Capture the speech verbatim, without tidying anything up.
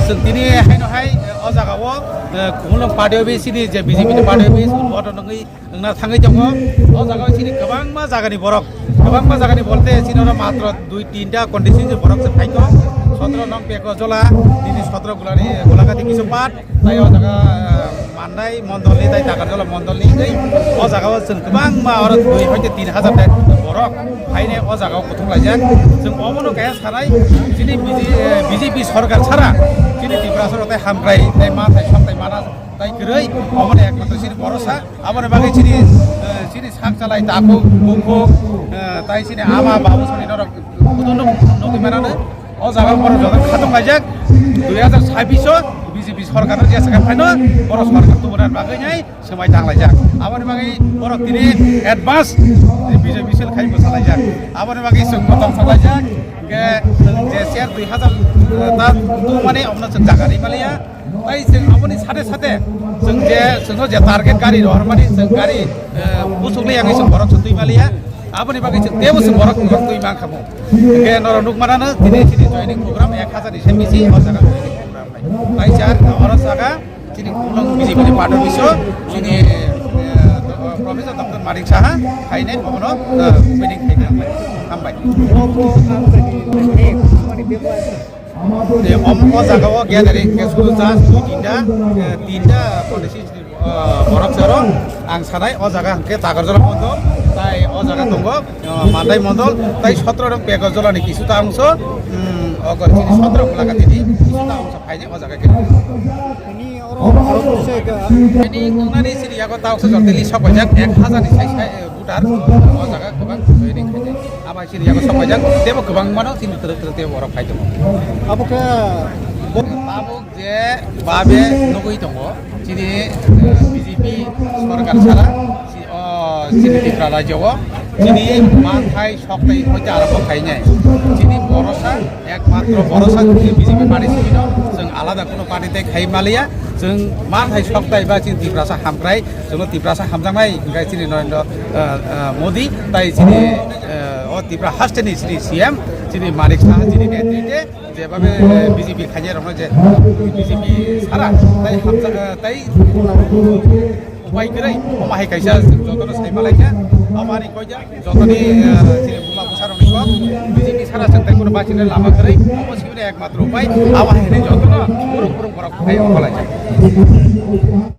Chwng tini haino hai, eh, o jaga o, eh, Khumulwng party office chini je B J P ni party office, vote nangwi wngna thangwi tongo. O jaga o chini kwbangma jagani borok, kwbangma jagani bolte chini oro matro dui tinta constituency borok se phaito. Sotro nong Pekos Jola, tini Sotro Gulani, Golagati Kisu Path, tai o jaga, eh, Mandai mondolni tai Takarjala mondolni tei o jaga o chwng kwbangma oro dui hoite tin hajar tai borok phainai o jaga o kuthum laijak. Chwng omono kaya sanai chini B J, eh, B J P sorkar sara chini Tiprasa rok tai hamkrai tai ma tai sok tai mana tai kwrwi omono ekmatro chini borosa. Aboni bagwi chini, eh, chini sak chalai takhuk bukhuk, eh, tai chini ama babu soni norok kutung nuk nukwi manano. O jaga borok joto khatung laijak, dui hajar sabbish o B J P sorkar je saka phaino borok sorkar tubuna bagwi nai swmai tang laijak. Aboni bagwi borok tini advance B J P sel khai bwsa laijak. Aboni bagwi chwng bo tong sak laijak, ke je share dui hajar ta tubumani omno chwng jaga ri maliya. Tai chwng aboni sate sate chwng je chwngno je target gari rohormani chwng gari, eh, busuk le yangwi chwng borok chwng twi maliya. Aboni bagwi chwng tebo chwng borok chwng twi mankha bo. Hingke norok nukmanano tini chini joining program ek hajar ni se bisi o jaga joining program nai. Tai char oro jaga chini Khumulwng B J P ni party office o chini, eh, Professor Doctor Manik Saha haine omono, eh, opening khaikha. Hambai. Te om o jaga o gathering ke suru just dui tinta, eh, tinta constituency, eh, borok sero ang sanai o jaga hingke Takarjala mondol tai o jaga tongo, eh, Mandai mondol tai sotro rok Pekos Jola ni kisu ta angso, mm, o gor chini sotro Golagati ni kisu ta angso phaini o jaga ke. Ini oro aro kisa ke. Ini ngungnani sini yago ta angso joteli sok bajak ek hajar ni sai sai, eh, voter o jaga kwbang joining khaijak. Abo hai chini yago sok paijak, tebo kwbang mano chini twrwk twrwk tebo borok phai tongo. Abo khe bo- Tabuk je babe nugui tongo, chini, eh, B J P sorkar sara, chi-, o, chini Tripura rajyo o, chini manthai soktai hoite arombo khainai. Chini borosa, ekmatro borosa chini B J P party simi no, chwng alada kuno party tai khai maliya, chwng manthai soktai ba chini Tiprasa hamkrai, chwngno Tiprasa hamjaknai hingkhe chini Narendra, eh, eh, Modi, tai chini, eh, o Tripura haste ni chini C M, chini Manik Saha chini netrite, jebabe, eh, B J P khainai rokno je B J P sara, tai hamjak, eh, tai upai kwrwi, omo hai kaisa jotono sai malaikha, omo ani koija, jotoni, eh, chini buma bwsa rokni kok, B J P sara chwng tai kono bachina lama kwrwi, omo sibini ekmatro upai, abo hai hwnwi jotono kurung kurung borok phai omo laijak.